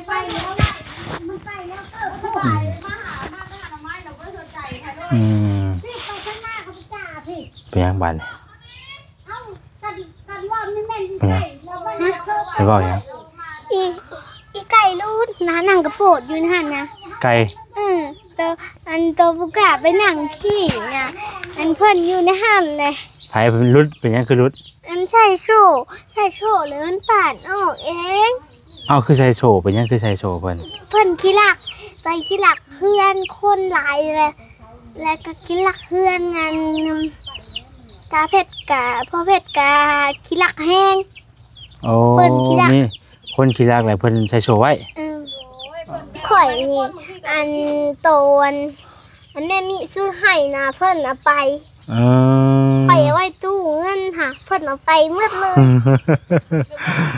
ອືມ ອືມ ເປັນຫຍັງບາດນີ້? ເປັນຫຍັງ? ໄປເວົ້າຫຍັງ? ອີ ອີໄກ່ຫຼຸດນະ ນັ່ງກະໂປດຢູ່ຫັ້ນນະ ໄກ່? ເອີ ໂຕ ອັນໂຕຜູ້ກ້າໄປນັ່ງຂີ້ນະ ອັນເພິ່ນຢູ່ໃນຫັ້ນແຫຼະ. ໃຜເພິ່ນຫຼຸດ? ເປັນຫຍັງຄືຫຼຸດ? ອັນໃສ່ໂສ້ ໃສ່ໂສ້ແລ້ວມັນປາດອອກເອງ. ເອົ້າ ຄືໃສ່ໂສ້? ເປັນຫຍັງຄືໃສ່ໂສ້ເພິ່ນ? ເພິ່ນຂີ້ລັກ ໄປຂີ້ລັກເຮືອນຄົນຫຼາຍແຫຼະ ແລ້ວກະຂີ້ລັກເຮືອນອັນ ຕາເພັດກະ ພໍ່ເພັດກະຂີ້ລັກແຮງ. ໂອ້ ເພິ່ນຂີ້ລັກ ມີຄົນຂີ້ລັກແລ້ວເພິ່ນໃສ່ໂສ້ໄວ້. ເອີ ຂ້ອຍນີ້ ອັນໂຕ ອັນ ອັນແມ່ມິຊື້ໃຫ້ນະ ເພິ່ນເອົາໄປ. ເອີ ຂ້ອຍເອົາໄວ້ຕູ້ເງິນຫາ ເພິ່ນເອົາໄປໝົດເລີຍ.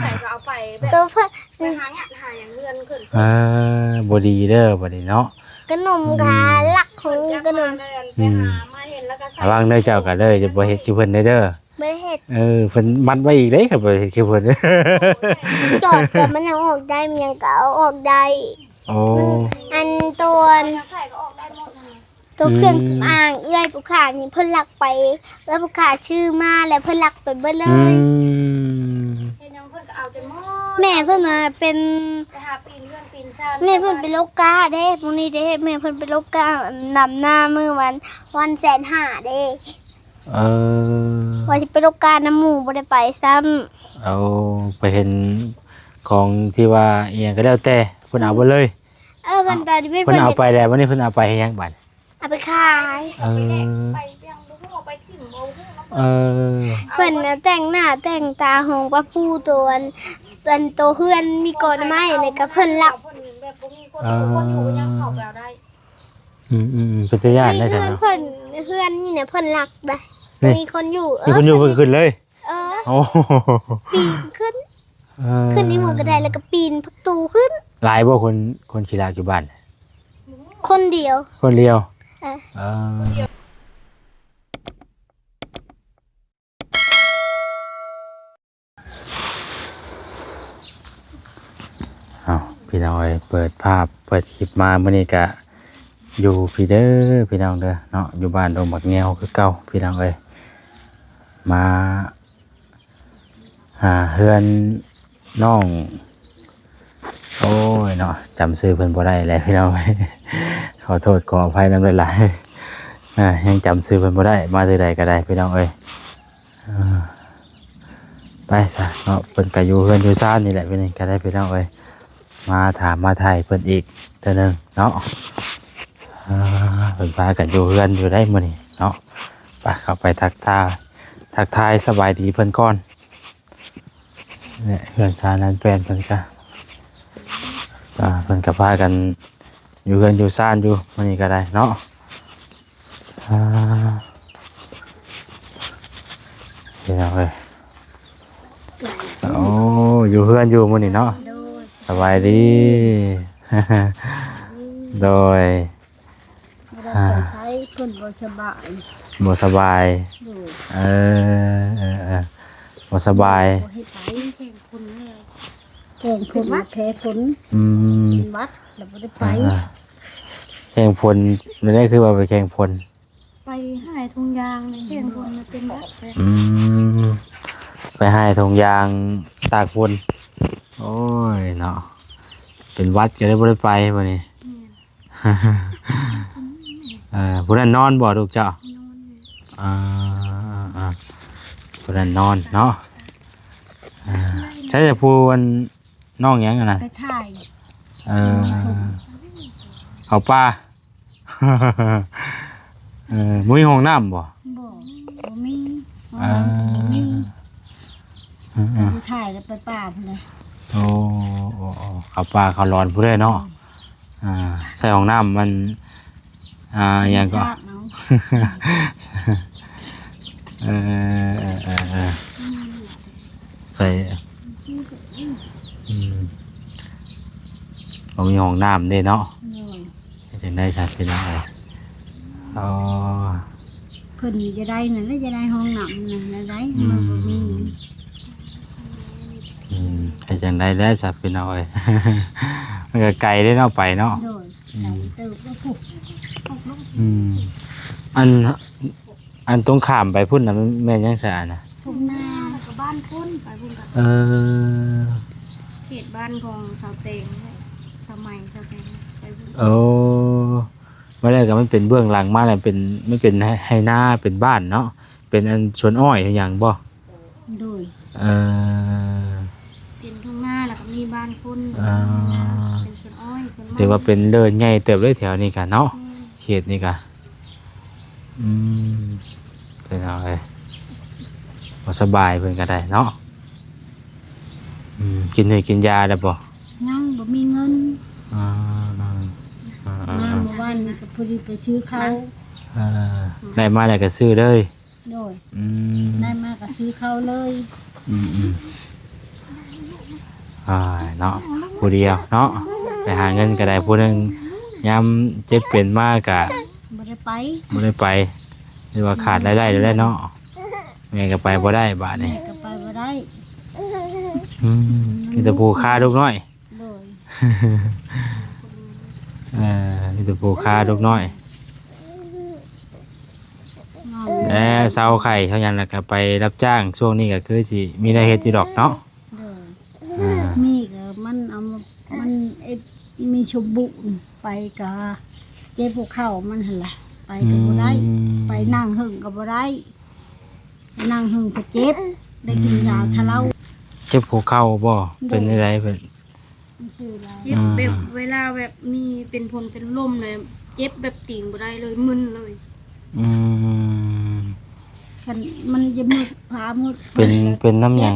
ໃສ່ກໍເອົາໄປແບບ ໂຕເພິ່ນ ໄປຫາຫຍັງ ຫາຫຍັງເຮືອນເພິ່ນ. ເອີ ບໍ່ດີເດີບັດນີ້ເນາະ ຂະໜົມກະ ອືມ ລັກຂອງຂະໜົມ. ອືມ ໄປຫາມາເຫັນແລ້ວກໍໃສ່ ລະວັງເດີເຈົ້າກະເດີ ຢ່າບໍ່ເຮັດຄືເພິ່ນເດີ. ບໍ່ໄດ້ເຮັດ. ເອີ ເພິ່ນມັດໄວ້ອີກເດ້ ຄັນບໍ່ເຮັດຄືເພິ່ນ. ຈອດກໍມັນເອົາອອກໄດ້ ມັນຫຍັງກໍເອົາອອກໄດ້. ໂອ້ ອືມ ອັນໂຕ ອັນ ຢາກໃສ່ກໍອອກໄດ້ໝົດ. ໂຕເຄື່ອງ ອືມ ສຳອາງເອື້ອຍຜູ້ຂ້ານີ້ເພິ່ນລັກໄປ ເອື້ອຍຜູ້ຂ້າຊື້ມາແລ້ວເພິ່ນລັກໄປເບິດເລີຍ. ອືມ ເຮັດຫຍັງເພິ່ນກໍເອົາຈົນໝົດ. ແມ່ເພິ່ນວ່າເປັນ ໄປຫາປີນເຮືອນປີນຊານ ແມ່ເພິ່ນເປັນໂລກາເດ້ ພວກນີ້ເດ້ ແມ່ເພິ່ນເປັນໂລກາ ດຳນາມື້ວັນ ວັນແສນຫ້າເດ້. ເອີ ວ່າຊິໄປລົກການຳໝູ່ ບໍ່ໄດ້ໄປຊ້ຳ. ເອົາ ໄປເຫັນຂອງທີ່ວ່າອີ່ຫຍັງກໍແລ້ວແຕ່ ເພິ່ນເອົາເບິດເລີຍ. ເອີ ເພິ່ນຕອນທີ່ເພິ່ນ ເພິ່ນເອົາໄປແລ້ວ ບັດນີ້ເພິ່ນເອົາໄປເຮັດຫຍັງບັດ? ເອົາໄປຂາຍ. ເອີ ເອີ ເພິ່ນນະແຕ່ງໜ້າແຕ່ງຕາ ໂຮງປະພູ ໂຕອັນ ອັນໂຕເຮືອນມີກອໄມ້ ແລ້ວກໍເພິ່ນລັກ. ເອີ ອືມໆ ເປັນຕາຢ້ານໄດ໋ຊັ້ນເນາະ. ເຮືອນ ເຮືອນນີ້ນະເພິ່ນລັກໄດ໋. ນີ້ ມີຄົນຢູ່ ມີຄົນຢູ່ ເອີ ເພິ່ນຂຶ້ນເລີຍ. ເອີ ໂອ້ ປີນຂຶ້ນ. ເອີ ຂຶ້ນທີ່ໝູ່ກະໄດ ແລ້ວກະປີນປະຕູຂຶ້ນ. ຫຼາຍບໍ່ຄົນ ຄົນຂີ້ລັກຢູ່ບ້ານ? ຄົນດຽວ ຄົນດຽວ. ເອີ ເອີ ເອົາ ພີ່ນ້ອງເອີຍ ເປີດພາບເປີດຄລິບມາມື້ນີ້ກະຢູ່ພີ້ເດີພີ່ນ້ອງເດີເນາະ ຢູ່ບ້ານດົງໝາກແງວຄືເກົ່າພີ່ນ້ອງເອີຍ. ມາຫາເຮືອນນ້ອງ ໂອ້ຍເນາະ ຈຳຊື່ເພິ່ນບໍ່ໄດ້ແຫຼະພີ່ນ້ອງເອີຍ ຂໍໂທດຂໍອະໄພນຳຫຼາຍໆ. ອາ ຍັງຈຳຊື່ເພິ່ນບໍ່ໄດ້ ມາເທື່ອໃດກະໄດ້ພີ່ນ້ອງເອີຍ. ເອີ ໄປຊະເນາະ ເພິ່ນກະຢູ່ເຮືອນຢູ່ຊານນີ້ແຫຼະ ເປັນຫຍັງກະໄດ້ພີ່ນ້ອງເອີຍ ມາຖາມມາໄຖ່ເພິ່ນອີກເທື່ອໜຶ່ງເນາະ. ເອີ ເພິ່ນພາກັນຢູ່ເຮືອນຢູ່ໄດ໋ມື້ນີ້ເນາະ. ໄປ ເຂົ້າໄປທັກທາຍ ທັກທາຍສະບາຍດີເພິ່ນກ່ອນ. ເຮືອນຊານນັ້ນແຟນເພິ່ນກະ ອາ ເພິ່ນກະພາກັນຢູ່ເຮືອນຢູ່ຊານຢູ່ມື້ນີ້ກະໄດ້ເນາະ. ອາ ພີ່ນ້ອງເອີຍ ໂອ້ ຢູ່ເຮືອນຢູ່ມື້ນີ້ເນາະ. ໂດຍ ສະບາຍດີ ໂດຍ ບໍ່ໄດ້ໄປໃສ ເພິ່ນບໍ່ສະບາຍ ບໍ່ສະບາຍ. ໂດຍ ເອີ ເອີ ເອີ ບໍ່ສະບາຍ ບໍ່ໃຫ້ໄປ ແຂ່ງຝົນ ແຂ່ງຝົນ ແຂ່ງຝົນ ອືມ ເປັນຫວັດ ແລ້ວບໍ່ໄດ້ໄປ. ອ່າ ແຂ່ງຝົນ ແນວໃດຄືວ່າໄປແຂ່ງຝົນ? ໄປຫາທົ່ງຢາງ ແຂ່ງຝົນ ມັນເປັນຫວັດ. ອືມ ໄປຫາທົ່ງຢາງຕາກຝົນ. ໂອ້ຍເນາະ ເປັນຫວັດກະເລີຍບໍ່ໄດ້ໄປບັດນີ້. ແມ່ນ ເອີ ຜູ້ນັ້ນນອນບໍ່ລູກເຈົ້າ? ນອນ. ເອີ ເອີ ເອີ ຜູ້ນັ້ນນອນເນາະ. ເອີ ໃຊ້ແຕ່ຜູ້ອັນ ນ້ອງຫຍັງຫັ້ນນະ? ໄປຖ່າຍ ເອີ ນ້ອງຊົມ ເຂົ້າປ່າ. ເອີ ບໍ່ມີຫ້ອງນ້ຳບໍ່? ບໍ່ ບໍ່ມີ ຫ້ອງນ້ຳບໍ່ມີ. ເອີ ເອີ ເອີ ໄປຖ່າຍແລ້ວໄປປ່າພຸ້ນແຫຼະ. ໂອ້ ໂອ້ ໂອ້ ເຂົ້າປ່າເຂົ້າລອນພຸ້ນເລີຍເນາະ. ອືມ ອ່າ ໃສ່ຫ້ອງນ້ຳມັນ ອ່າ ຫຍັງກໍ ເອີ ເອີ ເອີ ເອີ ໃສ່ ອືມ ບໍ່ມີຫ້ອງນ້ຳເດ້ເນາະ. ໂດຍ ເຮັດຈັ່ງໃດຊັ້ນພີ່ນ້ອງເອີຍ? ອໍ ເພິ່ນນີ້ຈະໄດ້ນັ້ນແຫຼະ ຈະໄດ້ຫ້ອງນ້ຳນັ້ນແຫຼະ ໄດ້ ອືມ ມັນບໍ່ມີ. ອືມ ເຮັດຈັ່ງໃດແລ້ວຊະພີ່ນ້ອງເອີຍ ມັນກໍໄກເດ້ເນາະ ໄປເນາະ. ໂດຍ ອືມ ໄກເຕີບເດ້ພຸ້ນ. ອືມ ອັນ ອັນຕົງຂ້າມໄປພຸ້ນນະ ແມ່ນຫຍັງຊະອັນນະ? ທົ່ງນາ ແລ້ວກໍບ້ານຄົນ ໄປພຸ້ນກໍ ເອີ ເຂດບ້ານຂອງສາວແຕງ ສາວໃໝ່ ສາວແຕງ ໄປພຸ້ນ. ໂອ້ ວ່າແລ້ວກໍມັນເປັນເບື້ອງຫຼັງມາແລ້ວເປັນ ມັນເປັນໄຮ່ນາ ເປັນບ້ານເນາະ ເປັນອັນສວນອ້ອຍຫຍັງບໍ່? ໂດຍ ເອີ ເປັນທົ່ງນາ ແລ້ວກໍມີບ້ານຄົນ ເອີ ເປັນສວນອ້ອຍ ສວນມັນ ຖືວ່າເປັນເລີນໃຫຍ່ເຕີບເລີຍແຖວນີ້ກະເນາະ. ແມ່ນ ເຂດນີ້ກະ ອືມ ເປັນເອົາເອີຍ ບໍ່ສະບາຍເພິ່ນກໍໄດ້ເນາະ. ອືມ ກິນເນື້ອກິນຢາແລ້ວບໍ່? ຍັງ ບໍ່ມີເງິນ. ອ່າ ມາເມື່ອວານນີ້ກໍພໍດີໄປຊື້ເຂົ້າ. ເອີ ໄດ້ມາແລ້ວກໍຊື້ເລີຍ. ໂດຍ ອືມ ໄດ້ມາກໍຊື້ເຂົ້າເລີຍ. ອືມໆ ອ່າ ເນາະ ຜູ້ດຽວເນາະ ໄປຫາເງິນກໍໄດ້ຜູ້ໜຶ່ງ ຍາມເຈັບເປັນມາກໍບໍ່ໄດ້ໄປ ບໍ່ໄດ້ໄປ ຫຼືວ່າຂາດລາຍໄດ້ແລ້ວເນາະ. ແມ່ກໍໄປບໍ່ໄດ້ບາດນີ້ ແມ່ກໍໄປບໍ່ໄດ້. ອືມ ມີແຕ່ຜູ້ຄາລູກນ້ອຍ. ໂດຍ ເອີ ມີແຕ່ຜູ້ຄາລູກນ້ອຍ. ແລະເຊົາໄຂ້ເຮົາຫຍັງ ແລ້ວກໍໄປຮັບຈ້າງ ຊ່ວງນີ້ກໍຄືຊິມີແນວເຮັດຢູ່ດອກເນາະ. ໂດຍ ເອີ ມີກໍມັນເອົາມາ ມັນເອັດ ມີຊົມບຸໄປກໍເຈັບຫົວເຂົ່າມັນຫັ້ນລະ ໄປກໍບໍ່ໄດ້. ອືມ ໄປນັ່ງເຫິງກໍບໍ່ໄດ້ ນັ່ງເຫິງກໍເຈັບ ໄດ້ກິນຢາທະເລົາ. ເຈັບຫົວເຂົ່າບໍ່? ໂດຍ ເປັນຈັ່ງໃດເພິ່ນ? ມັນຊື່ລາວ ເຈັບແບບ ອ່າ ເວລາແບບມີເປັນຝົນເປັນລົມເລີຍ ເຈັບແບບຕີງບໍ່ໄດ້ເລີຍ ມຶນເລີຍ. ອືມ ຄັນມັນຈະມືດ ພາມືດ ເປັນ ເປັນນຳຫຍັງ?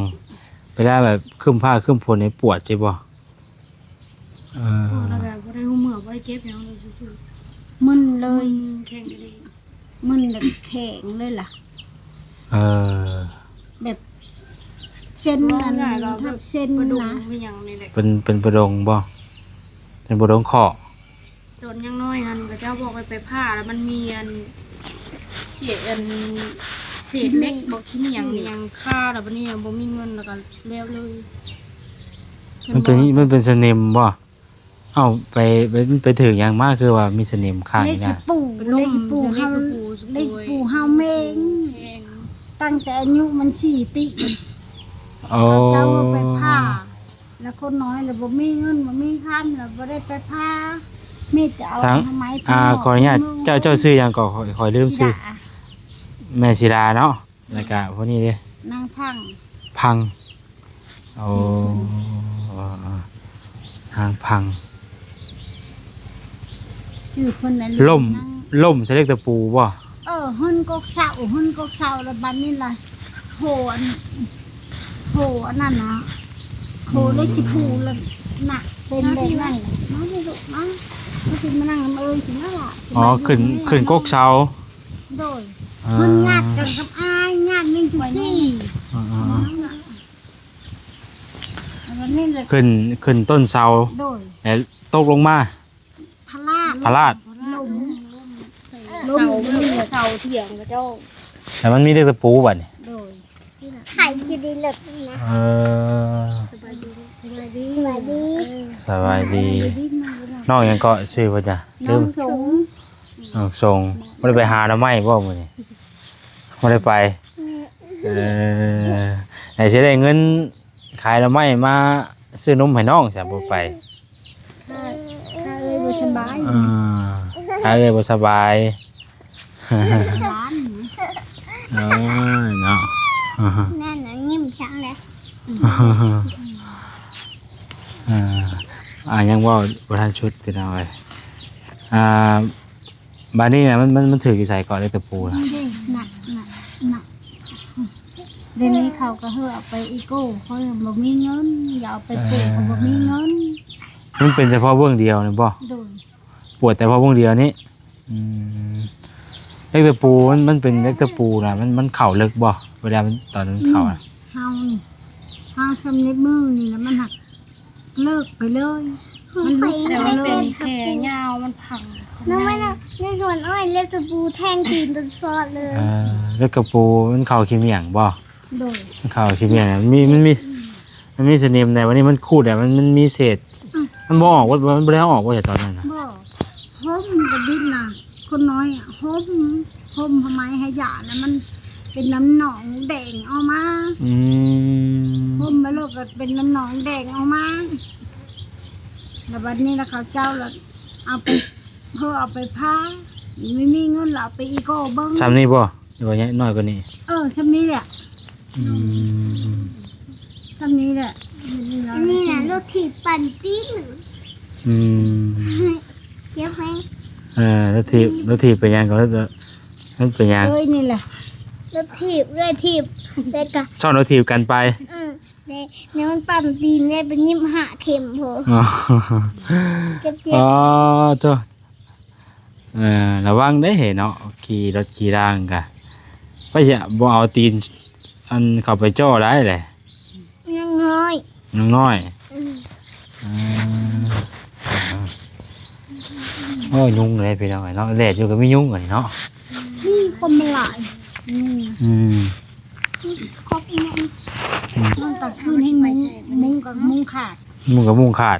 ເວລາແບບຄຶ້ມຟ້າຄຶ້ມຝົນນີ້ປວດຊິບໍ່? ເອີ ປວດແລ້ວແບບບໍ່ໄດ້ຮູ້ເມື່ອ ບໍ່ໄດ້ເຈັບຫຍັງເລີຍ ມຶນເລີຍ ມຶນແຂງກະດີ ມຶນແລ້ວແຂງເລີຍລະ. ເອີ ແບບເສັ້ນ ເວົ້າງ່າຍໆກໍແບບ ທັບເສັ້ນນະ ເປັນປະດົງມີຫຍັງນີ້ແຫຼະ ເປັນ ເປັນປະດົງບໍ່? ເປັນປະດົງເຄາະ ຕອນຍັງນ້ອຍຫັ້ນ ເຂົາເຈົ້າບອກໃຫ້ໄປຜ່າ ແລ້ວມັນມີອັນ ເສດ ອັນ ເສດເຫຼັກ ຂີ້ເຫຼັກບໍ່ ຂີ້ຫຍັງ ຂີ້ເຫຼັກ ຫຍັງຄາ ແລ້ວບັດນີ້ບໍ່ມີເງິນ ແລ້ວກໍແລ້ວເລີຍ. ມັນເປັນ ມັນເປັນສະໜິມບໍ່? ເອົ້າ ໄປ ໄປ ໄປຖືກຫຍັງມາ ຄືວ່າມີສະໜິມຄ້າງຢູ່ນະ? ເຫຼັກຂີ້ປູ ເຫຼັກຂີ້ປູເຮົາ ເຫຼັກຂີ້ປູເຮົາເໝັງ ແຂງ ຕັ້ງແຕ່ອາຍຸມັນສີ່ປີ. ໂອ້ ເຂົາເຈົ້າວ່າໄປຜ່າ ແລ້ວຄົນນ້ອຍລະບໍ່ມີເງິນ ບໍ່ມີຄຳ ລະບໍ່ໄດ້ໄປຜ່າ ມີແຕ່ເອົາ ທາງ ອະນາໄມ ອ່າ ຂໍອະນຸຍາດ ເຈົ້າ ເຈົ້າຊື່ຫຍັງກໍ ຂ້ອຍ ຂ້ອຍລືມຊື່. ສີດາ ແມ່ສີດາເນາະ. ແລ້ວກະຜູ້ນີ້ເດ້? ນາງພັງ ພັງ ໂອ້ ນາງພັງ ຊື່ເພິ່ນນັ້ນ ລົ້ມ ລົ້ມໃສ່ເຫຼັກຕະປູບໍ່? ເອີ ເຮືອນກົກເສົາ ເຮືອນກົກເສົາ ແລ້ວບັດນີ້ລະ ໂຫ ອັນ ໂຫ ອັນນັ້ນນະ ໂຫ ເຫຼັກຕະປູລະນະ ເປັນແບບນັ້ນ. ມາພີ່ລູກ ມາ ມາຊິມານັ່ງນຳເອີຍ ຊິມາລະ. ອໍ ຂຶ້ນ ຂຶ້ນກົກເສົາ. ໂດຍ ອ່າ ເພິ່ນຍາດກັນກັບອ້າຍ ຍາດແມງຈຸຈີ່. ອ່າ ອ່າ ອ່າ ອັນນີ້ແຫຼະ ຂຶ້ນ ຂຶ້ນຕົ້ນເສົາ. ໂດຍ ແລ້ວຕົກລົງມາ ພະລາດ ພະລາດ ລົ້ມ ລົ້ມ ເສົາ ເສົາຖຽງເຂົາເຈົ້າ. ແລ້ວມັນມີເຫຼັກຕະປູບັດນີ້. ໂດຍ ໄຂຢູ່ດີເລິກນະ. ເອີ ສະບາຍດີ ສະບາຍດີ ສະບາຍດີ ເອີ ສະບາຍດີ. ນ້ອງຫຍັງເກາະ ຊື່ເພິ່ນນະ? ລືມ. ນ້ອງສົງ ນ້ອງສົງ ບໍ່ໄດ້ໄປຫາໜໍ່ໄມ້ບໍ່ມື້ນີ້? ບໍ່ໄດ້ໄປ. ເອີ ໃຫ້ຊິໄດ້ເງິນຂາຍໜໍ່ໄມ້ມາຊື້ນົມໃຫ້ນ້ອງຊະ ບໍ່ໄປ. ຂ້າ ຂ້າເອີຍບໍ່ສະບາຍ. ອ່າ ຂ້າເອີຍບໍ່ສະບາຍ. ຫຼານ ໂອ້ຍເນາະ ແມ່ນນະ ຍິ້ມຊັງເລີຍ. ອ່າ ອ່າ ຍັງເວົ້າບໍ່ທັນສຸດ ພີ່ນ້ອງເອີຍ. ອ່າ ບາດນີ້ນະ ມັນ ມັນ ມັນຖືກຢູ່ໃສເກາະ ເຫຼັກຕະປູນະ? ນີ້ເດ້ ໜັກ ໜັກ ໜັກ. ດຽວນີ້ເຂົາກໍເຮີເອົາໄປອີໂກ້ ຂ້ອຍບໍ່ມີເງິນ ຢາກເອົາໄປປູກ ເອີ ກໍບໍ່ມີເງິນ. ມັນເປັນສະເພາະເບື້ອງດຽວນີ້ບໍ່? ໂດຍ ປວດແຕ່ເພາະເບື້ອງດຽວນີ້. ອືມ ເຫຼັກຕະປູ ມັນ ມັນເປັນເຫຼັກຕະປູນະ ມັນ ມັນເຂົ້າເລິກບໍ່ ເວລາມັນ ຕອນມັນເຂົ້ານະ? ອືມ ເຮົານີ້ ເຮົາຊຳນິດມືນີ້ລະ ມັນຫັກ ເລີກໄປເລີຍ. ມັນຫຼຸດໄປເລີຍ ແຕ່ວ່າເປັນແຂນຍາວ ມັນພັງ. ນ້ອງໄມ້ນະ ໃນສວນອ້ອຍເລັບຕະປູແທງຕີນຈົນຊອດເລີຍ. ເອີ ເລັບຕະປູມັນເຂົ້າຂີ້ໝ້ຽງບໍ່? ໂດຍ ມັນເຂົ້າຂີ້ໝ້ຽງ. ມັນມີ ມັນມີ ອືມ ມັ ມັນມີສະໜິມແດ່ ວັນນີ້ມັນຂູດແດ່ ມັນ ມັນມີເສດ ອືມ ມັນບໍ່ອອກ ມັນບໍ່ໄດ້ເອົາອອກບໍ່ ຕອນນັ້ນນະ? ບໍ່ ຫົ່ມກະດິນນະ ຄົນນ້ອຍຫົ່ມ ຫົ່ມຜ້າໄໝໃຫ້ຢ້ານະ ມັນເປັນນ້ຳໜອງແດງອອກມາ. ອືມ ຫົ່ມໄປໂລດກະເປັນນ້ຳໜອງແດງອອກມາ ລະບັດນີ້ລະເຂົາເຈົ້າລະເອົາໄປ ເພິ່ນເອົາໄປຜ່າ ມີ ມີເງິນລະເອົາໄປອີໂກ້ເບິ່ງ. ຊ່ຳນີ້ບໍ່ ຫຼືວ່າໃຫຍ່ ນ້ອຍກວ່ານີ້? ເອີ ຊ່ຳນີ້ແຫຼະ. ອືມ ຊ່ຳນີ້ແຫຼະ ນີ້ນະ ລົດຖີບປັ່ນຕີນ. ອືມ ເຈັບແຮງ. ເອີ ລົດຖີບ ລົດຖີບເປັນຫຍັງກໍ ມັນເປັນຫຍັງ? ເອີຍ ນີ້ແຫຼະ ລົດຖີບ ເອື້ອຍຖີບ ແລ້ວກະຊ້ອນລົດຖີບກັນໄປ. ເອີ ແລ້ວ ແລ້ວມັນປັ່ນຕີນ ແລ້ວໄປຍິບຫ້າເຂັມພຸ້ນ. ອໍ ເຈັບໆ. ອໍ ໂທ້ ເອີ ລະວັງເດ້ເນາະ ຂີ່ລົດຂີ່ລາງກະ ໄປຊິບໍ່ເອົາຕີນອັນເຂົ້າໄປຈໍ້ໄດ້ແຫຼະ ຍັງນ້ອຍ ຍັງນ້ອຍ. ອືມ ເອີ ໂອ້ຍ ຍຸງເລີຍພີ່ນ້ອງເອີຍເນາະ ແດດຢູ່ກໍມີຍຸງອັນນີ້ເນາະ ມີຄົນມາຫຼາຍ. ອືມ ອືມ ຄົບແມ່ນ ອືມ ນອນກາງຄືນໃຫ້ມຸງ ມຸງກະມຸງຂາດ ມຸງກະມຸງຂາດ.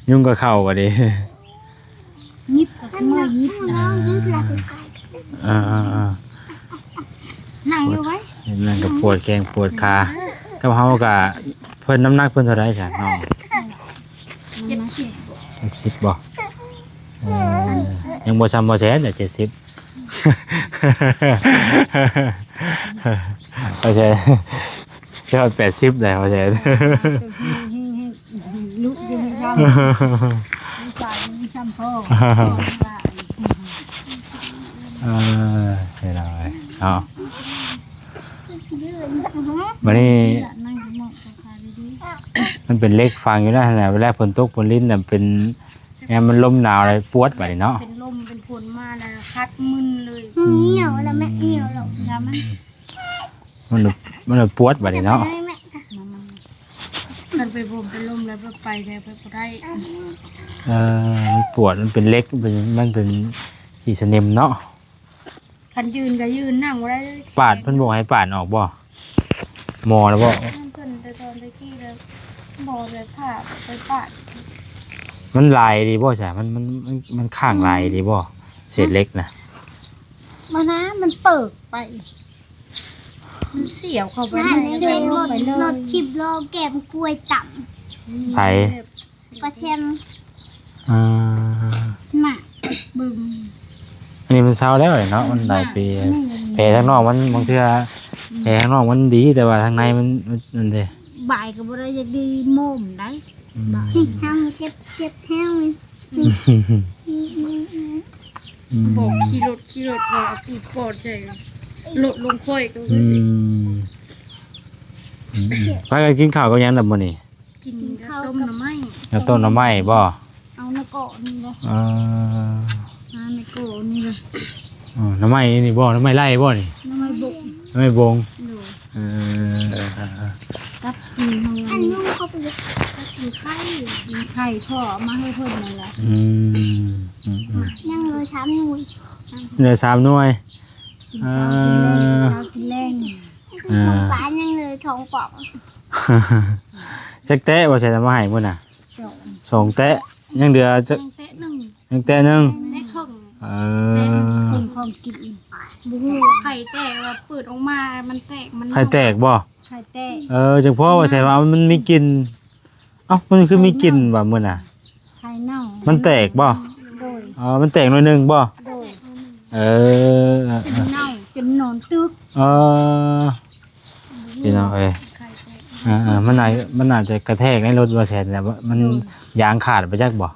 ຍຸງກໍເຂົ້າບັດນີ້ ຍິບກໍຄືເມື່ອຍຍິບ. ເອີ ເອີ ເອີ ນັ່ງຢູ່ໄວ້ ນັ່ງກໍປວດແຂ້ງປວດຂາ ກັບເຮົາກະ ເພິ່ນ ນ້ຳໜັກເພິ່ນເທົ່າໃດຊະນ້ອງ? ເຈັດສິບ ເຈັດສິບບໍ່? ເອີ ຍັງບໍ່ຊ່ຳບໍ່ແສນເດ້ ເຈັດສິບ. ໂອເຄ ຈະຮອດແປດສິບແລ້ວ ໂອເຄ ລຸກຢູ່ໃຫ້ເຈົ້າ ມີສາຍມີຊ່ຳພໍ. ເອີ ເຮັດເອົາເນາະ ບັດນີ້ ມັນເປັນເຫຼັກຝັງຢູ່ນັ້ນນະ ເວລາຝົນຕົກຝົນລິນນະ ເປັນ ຍາມມັນລົມໜາວແລ້ວປວດບາດນີ້ເນາະ ເປັນລົມເປັນຝົນມາແລ້ວຄັດມຶນເລີຍ. ອືມ ໜຽວແລ້ວແມ່ ໜຽວແລ້ວ ຢາມັນ ມັນ ມັນປວດບາດນີ້ເນາະ ຄັນໄປໂຮມໄປລົມແລ້ວໄປແລ້ວໄປບໍ່ໄດ້. ເອີ ມັນປວດ ມັນເປັນເຫຼັກ ມັນເປັນ ມັນເປັນຂີ້ສະໜິມເນາະ. ຄັນຢືນກໍຢືນ ນັ່ງບໍ່ໄດ້ເລີຍ. ປາດ ເພິ່ນບໍ່ໃຫ້ປາດອອກບໍ່? ໝໍລະບໍ່? ເພິ່ນແຕ່ຕອນແຕ່ກີ້ແລ້ວ ໝໍແບບຜ່າໄປປາດ. ມັນຫຼາຍອີ່ຫຼີບໍ່ຊະ? ມັນ ມັນ ມັນ ມັນຄ້າງຫຼາຍອີ່ຫຼີບໍ່? ເສດເຫຼັກນະ ມັນນະ ມັນເປີກໄປ ມັນສຽວເຂົ້າໄປ ມັນສຽວເຂົ້າໄປເລີຍ. ລົດສິບລໍ້ແກມກ້ວຍຕຳ ໃຜ? ປາແຊມ ອ່າ ໜ້າເບິ່ງ ອັນນີ້ມັນເຊົາແລ້ວເນາະ ມັນຫຼາຍປີ. ແຜທາງນອກມັນ ບາງເທື່ອ ອືມ ແຜທາງນອກມັນດີ ແຕ່ວ່າທາງໃນມັນ ມັນ ນັ້ນເດ້ ບາຍກໍບໍ່ໄດ້ຢາກດີໂມມໄດ໋. ອືມ ບາຍ ນີ້ ທາງເຈັບ ເຈັບແຮງ. ອືມ ອືມ ອືມ ອືມ ອືມ ບອກຂີ່ລົດ ຂີ່ລົດວ່າຕີບປອດໃສ່ ລົດລົງຂ້ອຍກໍ ອືມ ອືມ ພາກັນກິນເຂົ້າກັບຫຍັງລະມື້ນີ້? ກິນ ກິນເຂົ້າ ເຂົ້າຕົ້ມໜໍ່ໄມ້. ເຂົ້າຕົ້ມໜໍ່ໄມ້ບໍ່? ເອົາໃນເກາະນີ້ເດ້. ເອີ ຫາໃນເກາະນີ້ເດ້. ອໍ ໜໍ່ໄມ້ນີ້ບໍ່? ໜໍ່ໄມ້ໄລ່ບໍ່ນີ້? ໜໍ່ໄມ້ບົງ. ໜໍ່ໄມ້ບົງ. ໂດຍ. ເອີ ກັບກິນຂອງ ອັນ ອັນ ນຸ່ງເຂົ້າໄປ ກັບກິນໄຂ່ ກິນໄຂ່ພໍ່ເອົາມາໃຫ້ເພິ່ນນັ້ນແຫຼະ. ອືມ ອືມ ອືມ ຍັງເຫຼືອສາມໜ່ວຍ ເຫຼືອສາມໜ່ວຍ. ກິນເຊົ້າກິນແລງ ເອີ ກິນເຊົ້າກິນແລງ. ອ່າ ຂອງປາຍັງເຫຼືອສອງປ່ອງ. ຈັກແຕະບໍ່ໃສ່ມາໃຫ້ມື້ນະ? ສອງ ສອງແຕະ ຍັງເຫຼືອຈັກ ຍັງແຕະໜຶ່ງ ຍັງແຕະໜຶ່ງ ແຕະເຄິ່ງ. ເອີ ເຄິ່ງຂອງກິນ ບໍ່ຮູ້ວ່າໄຂ່ແຕກວ່າເປີດອອກມາມັນແຕກ ມັນ ໄຂ່ແຕກບໍ່? ໄຂ່ແຕກ. ເອີ ຈັ່ງພໍວ່າໃສ່ວ່າມັນມີກິ່ນ. ເອົ້າ ມັນຄືມີກິ່ນວ່າມື້ນະ? ໄຂ່ເນົ່າ. ມັນແຕກບໍ່? ໂດຍ. ອໍ ມັນແຕກໜ້ອຍໜຶ່ງບໍ່? ໂດຍ. ເອີ ເອີ ເອີ ຈົນເນົ່າ ຈົນນອນຕຶກ. ເອີ ພີ່ນ້ອງເອີຍ ເອີ ເອີ ມັນອາດ ມັນອາດຈະກະແທກໃນລົດວ່າແຊນແຫຼະ ມັນ ໂດຍ ຢາງຂາດໄປຈັກບໍ່?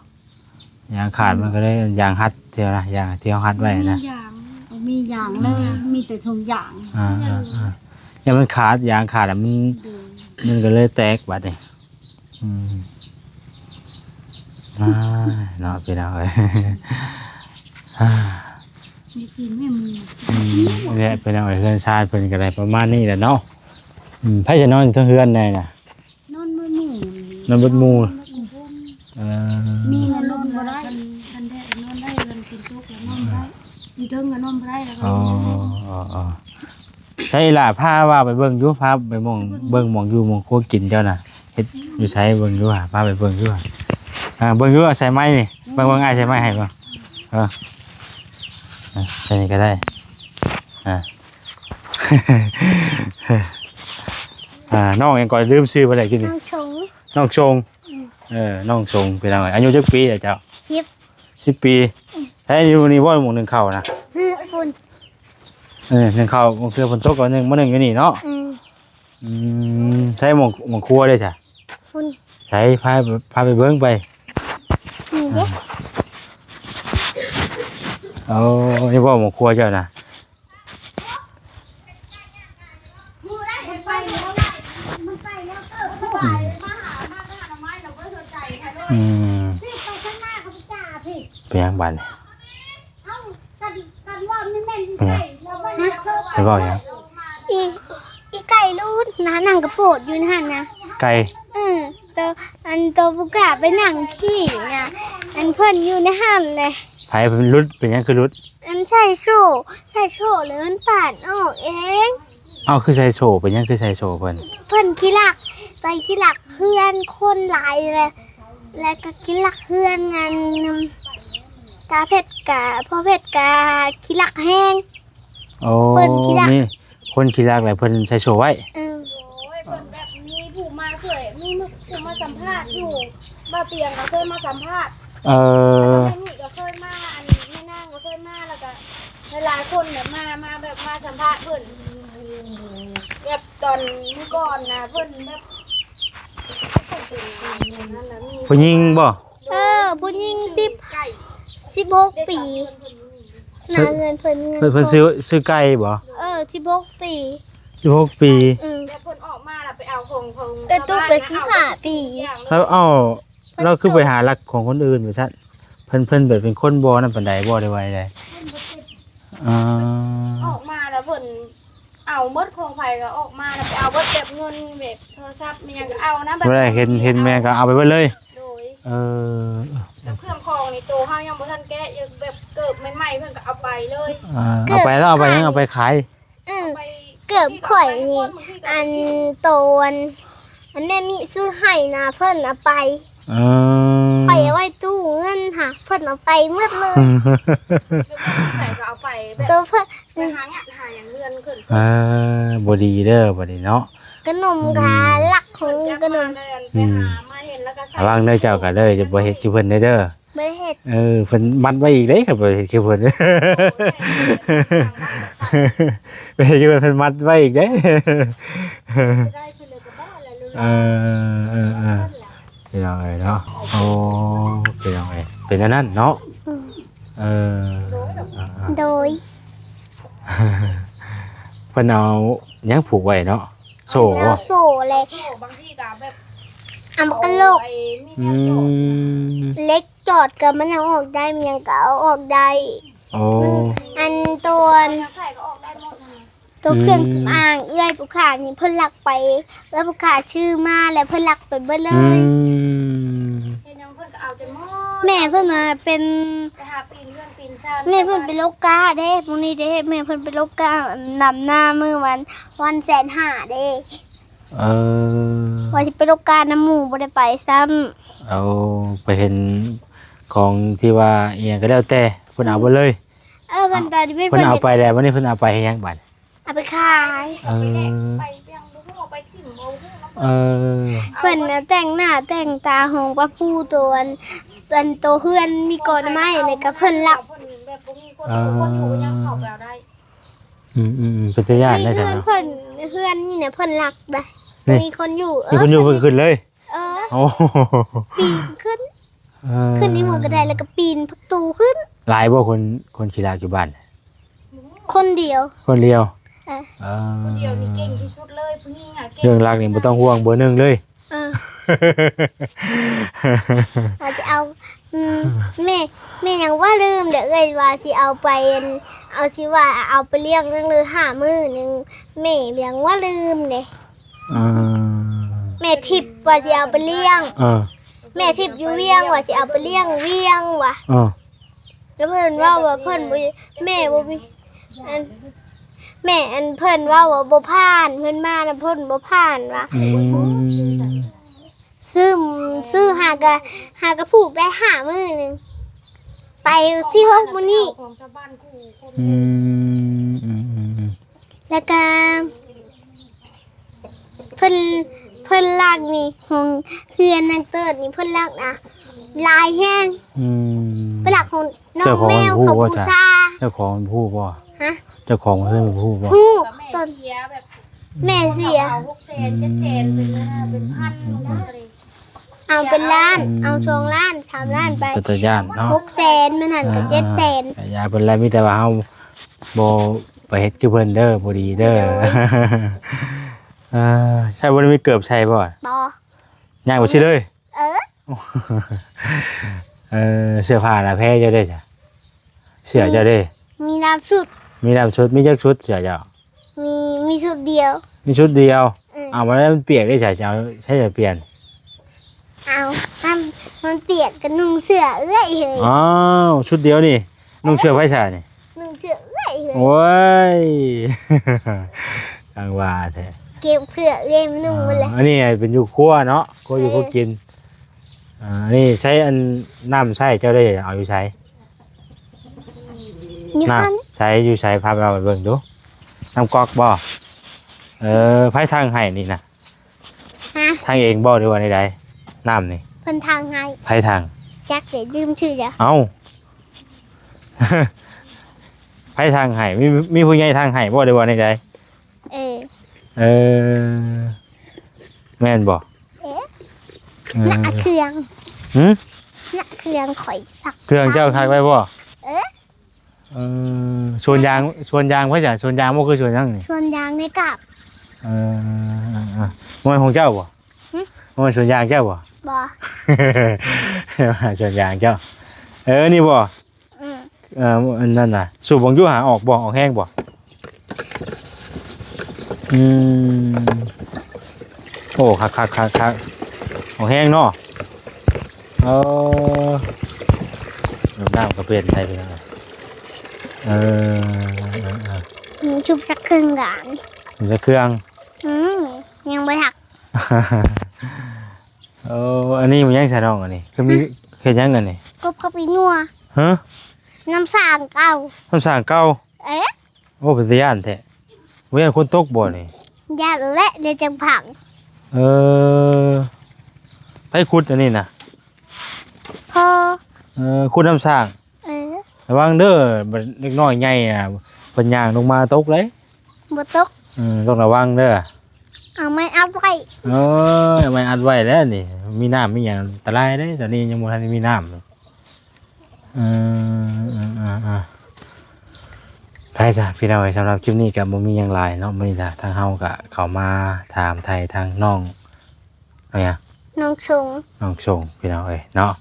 ຢາງຂາດ ມັນກໍເລີຍ ຢາງຮັດ ທີ່ວ່ານະ ຢາງທີ່ເຮົາຮັດໄວ້ນະ ມີຢາງ ມີຢາງເລີຍ ມີແຕ່ຖົງຢາງ. ອ່າ ອ່າ ອ່າ ຢ້ານມັນຂາດ ຢາງຂາດແລ້ວມັນ ໂດຍ ມັນກໍເລີຍແຕກບາດນີ້. ອືມ ອ່າ ເນາະ ພີ່ນ້ອງເອີຍ ອ່າ ນີ້ກິນແມ່ໝູ. ອືມ ນີ້ແຫຼະ ພີ່ນ້ອງເອີຍ ເຮືອນຊານເພິ່ນກໍໄດ້ປະມານນີ້ແຫຼະເນາະ. ອືມ ໃຜຈະນອນຢູ່ເທິງເຮືອນແດ່ນະ? ນອນເບິດໝູ່ ນອນເບິດໝູ່. ເອີ ມີນະນອນບໍ່ໄດ້ ຄັນ ຄັນແດດນອນໄດ້ ຄັນຝົນຕົກນະນອນບໍ່ໄດ້ ຢູ່ເທິງນະນອນບໍ່ໄດ້. ອໍ ອໍ ອໍ. ໃສລະ ພາວ່າໄປເບິ່ງຢູ່ ພາໄປໝ່ອງ ເບິ່ງໝ່ອງຢູ່ໝ່ອງຄົວກິນເຈົ້ານະ ເຮັດຢູ່ໃສເບິ່ງຢູ່ຫາ ພາໄປເບິ່ງຢູ່ຫາ ອ່າ ເບິ່ງຢູ່ ເອົາສາຍໄມ້ນີ້ ເບິ່ງ ເບິ່ງອ້າຍສາຍໄມ້ໃຫ້ເບິ່ງ ເອີ ອ່າ ໃສ່ນີ້ກໍໄດ້ ອ່າ ອ່າ ນ້ອງຫຍັງກໍລືມຊື່ບໍ່ໄດ້ກິນນີ້ ນ້ອງຊົງ ນ້ອງຊົງ ອືມ ເອີ ນ້ອງຊົງ ພີ່ນ້ອງເອີຍ ອາຍຸຈັກປີແລ້ວເຈົ້າ? ສິບ ສິບປີ ອືມ ໃຊ້ຢູ່ນີ້ບໍ່ໝ່ອງໜຶ້ງເຂົ້ານະ? ອືມ ພຸ້ນ ເອີ ໜຶ້ງເຂົ້າ ບາງເທື່ອຝົນຕົກກໍໜຶ້ງ ມາໜຶ້ງຢູ່ນີ້ເນາະ ອືມ ອືມ ໃຊ້ໝ່ອງ ໝ່ອງຄົວເດ້ຊະ ພຸ້ນ ໃສ ພາ ພາໄປເບິ່ງໄປ ນີ້ເດ້ ໂອ້ ນີ້ບໍ່ໝ່ອງຄົວເຈົ້ານະ ອືມ ອືມ ເປັນຫຍັງບາດນີ້? ເປັນຫຍັງ? ເປັນຫຍັງ? ອີ ອີໄກ່ຫຼຸດນະ ນັ່ງກະໂປດຢູ່ຫັ້ນນະ ໄກ່ ເອີ ໂຕ ອັນໂຕຜູ້ກ້າໄປນັ່ງຂີ້ນະ ອັນເພິ່ນຢູ່ໃນຫັ້ນແຫຼະ ໃຜເພິ່ນຫຼຸດ ເປັນຫຍັງຄືຫຼຸດ? ອັນໃສ່ໂສ້ ໃສ່ໂສ້ແລ້ວມັນປາດອອກເອງ ເອົ້າ ຄືໃສ່ໂສ້ ເປັນຫຍັງຄືໃສ່ໂສ້ເພິ່ນ? ເພິ່ນຂີ້ລັກ ໄປຂີ້ລັກເຮືອນຄົນຫຼາຍແຫຼະ ແລ້ວກໍຂີ້ລັກເຮືອນອັນ ຕາເພັດກະ ພໍ່ເພັດກະຂີ້ລັກແຮງ ໂອ້ ເພິ່ນຂີ້ລັກ ມີຄົນຂີ້ລັກແລ້ວເພິ່ນໃສ່ໂສ້ໄວ້ ເອີ ໂອ້ຍ ເພິ່ນແບບມີຜູ້ມາຊ່ວຍ ມີຜູ້ມາສຳພາດຢູ່ ບ່າວຕຽງກໍເຄີຍມາສຳພາດ ເອີ ແລ້ວກໍແມ່ນີ້ກໍເຄີຍມາ ອັນແມ່ນາງກໍເຄີຍມາ ແລ້ວກໍຫຼາຍໆຄົນແບບມາ ມາແບບມາສຳພາດເພິ່ນ ແບບຕອນມື້ກ່ອນນະ ເພິ່ນແບບ ຜູ້ຍິງບໍ່? ເອີ ຜູ້ຍິງສິບ ສິບຫົກປີ ໜ້າເຮືອນເພິ່ນ ເພິ່ນ ເພິ່ນຊື່ ຊື່ໄກ່ບໍ່? ເອີ ສິບຫົກປີ ສິບຫົກປີ ອືມ ແຕ່ເພິ່ນອອກມາແລ້ວໄປເອົາຂອງ ຂອງ ເອີ ຕົກໄປສິບຫ້າປີ ແລ້ວເອົາ ແລ້ວຄືໄປຫາລັກຂອງຄົນອື່ນວ່າຊັ້ນ ເພິ່ນ ເພິ່ນແບບເປັນຄົນບໍ່ນັ້ນປານໃດບໍ່ ຫຼືວ່າໃດ? ເອີ ອອກມາແລ້ວເພິ່ນເອົາໝົດ ຂອງໃຜກໍອອກມາແລ້ວໄປເອົາເບິດ ແບບເງິນ ແບບໂທລະສັບ ມີຫຍັງກໍເອົານະ ແບບ ບໍ່ໄດ້ເຫັນ ເຫັນແມ່ກໍເອົາໄປເບິດເລີຍ ໂດຍ ເອີ ແບບເຄື່ອງຂອງໃນໂຕເຮົາຍັງບໍ່ທັນແກະ ແບບເກີບໃໝ່ໆ ເພິ່ນກໍເອົາໄປເລີຍ ອ່າ ເກີບ ເອົາໄປແລ້ວເອົາໄປຫຍັງ? ຂາຍ ເອົາໄປຂາຍ ອືມ ໄປ ເກີບຂ້ອຍນີ້ ອັນໂຕ ອັນ ອັນແມ່ມິຊື້ໃຫ້ນະ ເພິ່ນເອົາໄປ ເອີ ຂ້ອຍເອົາໄວ້ຕູ້ເງິນຫາ ເພິ່ນເອົາໄປໝົດເລີຍ ແບບວ່າຢູ່ໃສກໍເອົາໄປ ແບບ ໂຕເພິ່ນ ໄປຫາຫຍັງ ຫາຫຍັງເຮືອນເພິ່ນ ເອີ ບໍ່ດີເດີ ບໍ່ດີເນາະ ຂະໜົມ ອືມ ກະລັກຂອງຂະໜົມ ອືມ ໄປຫາມາເຫັນແລ້ວກໍໃສ່ ລະວັງເດີເຈົ້າກໍເດີ ຢ່າບໍ່ເຮັດຄືເພິ່ນເດີ ບໍ່ໄດ້ເຮັດ ເອີ ເພິ່ນມັດໄວ້ອີກເດ້ ຄັນບໍ່ເຮັດຄືເພິ່ນ ໄປເຮັດຄືເພິ່ນ ເພິ່ນມັດໄວ້ອີກເດ້ ເອີ ເອີ ເອີ ເອີ ພີ່ນ້ອງເອີຍເນາະ ໂອ້ ພີ່ນ້ອງເອີຍ ເປັນອັນນັ້ນເນາະ ອືມ ເອີ ໂດຍ ເອີ ເອີ ໂດຍ ເພິ່ນເອົາຫຍັງຜູກໄວ້ເນາະ ໂສ້ ເອົາໂສ້ແຫຼະ ບາງທີກໍແບບ ອຳມະກະໂລກ ອືມ ເຫຼັກ ຈອດກໍມັນເອົາອອກໄດ້ ມັນຫຍັງກໍເອົາອອກໄດ້ ໂອ້ ອັນໂຕ ອັນ ໃສ່ກໍອອກໄດ້ໝົດ ໂຕເຄື່ອງ ອືມ ສຳອາງເອື້ອຍຜູ້ຂ້ານີ້ເພິ່ນລັກໄປ ເອື້ອຍຜູ້ຂ້າຊື້ມາແລ້ວເພິ່ນລັກໄປເບິດເລີຍ ອືມ ເຮັດຫຍັງເພິ່ນກໍເອົາຈົນໝົດ ແມ່ເພິ່ນນະເປັນ ໄປຫາປີນເຮືອນປີນຊານ ແມ່ເພິ່ນໄປລົກກ້າເດ້ ມື້ນີ້ເດ້ ແມ່ເພິ່ນໄປລົກກ້າ ດຳນາມື້ວັນ ວັນແສນຫ້າເດ້ ເອີ ວ່າຊິໄປລົກກ້ານຳໝູ່ ບໍ່ໄດ້ໄປຊ້ຳ ເອົາ ໄປເຫັນຂອງທີ່ວ່າອີ່ຫຍັງກໍແລ້ວແຕ່ ເພິ່ນເອົາເບິດເລີຍ ອືມ ເອີ ເພິ່ນຕອນທີ່ເພິ່ນ ເພິ່ນເອົາໄປແລ້ວ ບັດນີ້ເພິ່ນເອົາໄປເຮັດຫຍັງບັດ? ເອົາໄປຂາຍ ເອີ ເອີ ເພິ່ນນະແຕ່ງໜ້າແຕ່ງຕາ ຫ້ອງປະພູ ໂຕອັນ ອັນໂຕເຮືອນມີກອນໄມ້ ແລ້ວກໍເພິ່ນລັກ ເອີ ອືມໆໆ ເປັນຕາຢ້ານໄດ໋ຊັ້ນເນາະ ເຮືອນເພິ່ນ ເຮືອນນີ້ນະເພິ່ນລັກໄດ໋ ມີຄົນຢູ່ ມີຄົນຢູ່ ເອີ ເພິ່ນກໍຂຶ້ນເລີຍ ເອີ ໂອ້ ປີນຂຶ້ນ ເອີ ຂຶ້ນທີ່ຫົວກະໄດ ແລ້ວກໍປີນປະຕູຂຶ້ນ ຫຼາຍບໍ່ ຄົນ ຄົນຂີ້ລັກຢູ່ບ້ານ? ຄົນດຽວ ຄົນດຽວ ເອີ ເອີ ຄົນດຽວນີ້ເກັ່ງທີ່ສຸດເລີຍ ຜູ້ຍິງອະເກັ່ງ ເລື່ອງລັກນີ້ບໍ່ຕ້ອງຫ່ວງ ເບີໜຶ່ງເລີຍ ເອີ ວ່າຈະເອົາ ອືມ ແມ່ ແມ່ຫຍັງວ່າລືມເດ້ ເອື້ອຍວ່າຊິເອົາໄປ ເອົາ ຊິວ່າເອົາໄປລ້ຽງເລື່ອງເລີຫ້າມື້ໜຶ່ງ ແມ່ຫຍັງວ່າລືມເດ້ ອືມ ແມ່ທິບວ່າຊິເອົາໄປລ້ຽງ ເອີ ແມ່ທິບຢູ່ວຽງວ່າຊິເອົາໄປລ້ຽງວຽງວ່າ ເອີ ແລ້ວເພິ່ນເວົ້າວ່າເພິ່ນບໍ່ ແມ່ບໍ່ມີ ອັນ ແມ່ ອັນເພິ່ນເວົ້າວ່າບໍ່ຜ່ານ ເພິ່ນມານຳເພິ່ນບໍ່ຜ່ານວ່າ ອືມ ຊື້ ຊື້ຫາກະ ຫາກະຜູກໄດ້ຫ້າມື້ໜຶ່ງ ໄປຊິຮອດມື້ນີ້ ຂອງຊາວບ້ານຄູ່ຄົນ ອືມ ອືມ ອືມ ອືມ ແລ້ວກະ ເພິ່ນ ເພິ່ນລັກນີ້ ຂອງເຮືອນນາງເຕີດນີ້ ເພິ່ນລັກນະ ຫຼາຍແຮງ ອືມ ເພິ່ນລັກຂອງນ້ອງແມວ ເຈົ້າຂອງເພິ່ນຮູ້ບໍ່ ເຂົາບູຊາ ເຈົ້າຂອງເພິ່ນຮູ້ບໍ່? ຮະ? ເຈົ້າຂອງເຮືອນຮູ້ບໍ່? ຮູ້ ຕອນ ແມ່ເສຍ ເຂົາເອົາຫົກແສນ ເຈັດແສນ ເປັນ ເປັນພັນ ອືມ ເອົາເປັນລ້ານ ອືມ ເອົາສອງລ້ານ ສາມລ້ານໄປ ເປັນຕາຢ້ານເນາະ ຫົກແສນ ມັນຫັ້ນກໍ ອ່າ ເຈັດແສນ ກະຢ່າເພິ່ນແຫຼະ ມີແຕ່ວ່າເຮົາບໍ່ໄປເຮັດຄືເພິ່ນເດີ ບໍ່ດີເດີ ໂດຍ ອ່າ ໃສ່ ບໍ່ໄດ້ມີເກີບໃສ່ບໍ່? ບໍ່ ຍ່າງໄປຊິເລີຍ ເອີ ເອີ ເສື້ອຜ້າລະແພເຈົ້າເດ້ຊະ? ເສື້ອເຈົ້າເດ້? ມີ ມີຫຼາຍຊຸດ ມີຫຼາຍຊຸດ ມີຈັກຊຸດເສື້ອເຈົ້າ? ມີ ມີຊຸດດຽວ ມີຊຸດດຽວ ເອີ ເອົາ ມັນ ມັນປຽກເດ້ຊະ ຈະເອົາໃສໄປປ່ຽນ? ເອົາ ມັນ ມັນປຽກກໍນຸ່ງເສື້ອເອື້ອຍເຮີ້ຍ ອ້າວ ຊຸດດຽວນີ້ ນຸ່ງເສື້ອໃຜຊະນີ້? ນຸ່ງເສື້ອເອື້ອຍເຮີ້ຍ ໂອ້ຍ ຈັ່ງວ່າແທ້ ເກັບເສື້ອເອື້ອຍມານຸ່ງໝົດແລ້ວ ອ່າ ອັນນີ້ເປັນຢູ່ຄົວເນາະ ຄົວຢູ່ ເອີ ຄົວກິນ ອ່າ ອັນນີ້ໃຊ້ ອັນ ນ້ຳໃຊ້ເຈົ້າໄດ້ເອົາຢູ່ໃສ? ຢູ່ຫັ້ນ ໃສ ຢູ່ໃສ? ພາໄປເອົາໄປເບິ່ງດູ ນ້ຳກອກບໍ່? ເອີ ໃຜຖັງໃຫ້ນີ້ນະ? ຮະ? ຖັງເອງບໍ່ ຫຼືວ່າໃດໆ? ນ້ຳນີ້ ເພິ່ນຖັງໃຫ້ ໃຜຖັງ? ຈັກເດ້ ລືມຊື່ແລ້ວ ເອົ້າ ໃຜຖັງໃຫ້? ມີ ມີຜູ້ໃຫຍ່ຖັງໃຫ້ບໍ່ ຫຼືວ່າໃດໆ? ເອີ ເອີ ແມ່ນບໍ່? ເອີ ເອີ ນະເຄື່ອງ ຫື? ນະເຄື່ອງຂ້ອຍສັກ ເຄື່ອງເຈົ້າສັກໄວ້ບໍ່? ເອີ ເອີ ສວນຢາງ ສວນຢາງໃຜຊະ? ສວນຢາງບໍ່ຄືສວນຫຍັງນີ້? ສວນຢາງໃນກາບ ເອີ ເອີ ເອີ ບໍ່ແມ່ນຂອງເຈົ້າບໍ່? ຫຶ? ບໍ່ແມ່ນສວນຢາງເຈົ້າບໍ່? ບໍ່ ສວນຢາງເຈົ້າ ເອີ ນີ້ບໍ່? ອືມ ເອີ ອັນນັ້ນນະ ສູບເບິ່ງຢູ່ຫາ ອອກບໍ່? ອອກແຮງບໍ່? ອືມ ໂອ້ ຄັກໆໆໆ ອອກແຮງເນາະ ເອີ ນ້ຳກໍປ່ຽນໄດ້ພີ່ນ້ອງ ເອີ ເອີ ເອີ ຊຸບຈັກເຄື່ອງການ ຈັກເຄື່ອງ ອືມ ຍັງບໍ່ທັກ ເອີ ອັນນີ້ມັນຫຍັງຊະນ້ອງ ອັນນີ້ ຄືມີ ຫຶ? ເຮັດຫຍັງອັນນີ້? ກົບເຂົ້າປີນົວ ຮະ? ນ້ຳສ້າງເກົ່າ ນ້ຳສ້າງເກົ່າ ເອະ ໂອ້ ເປັນຕາຢ້ານແທ້ ບໍ່ຢ້ານຝົນຕົກບໍ່ນີ້? ຢ້ານແຫຼະ ເດຈັງຜັງ ເອີ ໃຜຂຸດອັນນີ້ນະ? ພໍ່ ເອີ ຂຸດນ້ຳສ້າງ ເອີ ລະວັງເດີ ບັດເດັກນ້ອຍໃຫຍ່ນະ ເພິ່ນຍ່າງລົງມາຕົກເລີຍ ບໍ່ຕົກ ເອີ ຕ້ອງລະວັງເດີ ເອົາໄມ້ອັດໄວ້ ເອີ ເອົາໄມ້ອັດໄວ້ແລ້ວນີ້ ມີນ້ຳມີຫຍັງອັນຕະລາຍເດ້ ຕອນນີ້ຍັງບໍ່ທັນໄດ້ມີນ້ຳ ເອີ ເອີ ເອີ ເອີ ໄປຊະພີ່ນ້ອງເອີຍ ສຳລັບຄລິບນີ້ກໍບໍ່ມີຫຍັງຫຼາຍເນາະ ມື້ນີ້ທາງເຮົາກໍເຂົ້າມາຖາມໄຖ່ທາງນ້ອງ ເອົາຫຍັງ? ນ້ອງຊົງ ນ້ອງຊົງ ພີ່ນ້ອງເອີຍເນາະ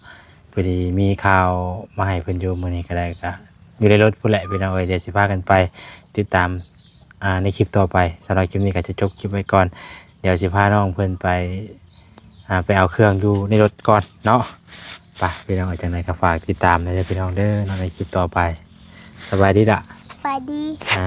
ພໍດີມີຂ່າວມາໃຫ້ເພິ່ນຢູ່ມື້ນີ້ກໍໄດ້ ກໍຢູ່ໃນລົດພຸ້ນແຫຼະພີ່ນ້ອງເອີຍ ດຽວຊິພາກັນໄປຕິດຕາມ ອ່າ ໃນຄລິບຕໍ່ໄປ ສຳລັບຄລິບນີ້ກໍຈະຈົບຄລິບໄວ້ກ່ອນ ດຽວຊິພານ້ອງເພິ່ນໄປ ອ່າ ໄປເອົາເຄື່ອງຢູ່ໃນລົດກ່ອນເນາະ ໄປພີ່ນ້ອງເອີຍ ຈັ່ງໃດກໍຝາກຕິດຕາມແດ່ເດີພີ່ນ້ອງເດີເນາະ ໃນຄລິບຕໍ່ໄປ ສະບາຍດີລະ ສະບາຍດີ ອ່າ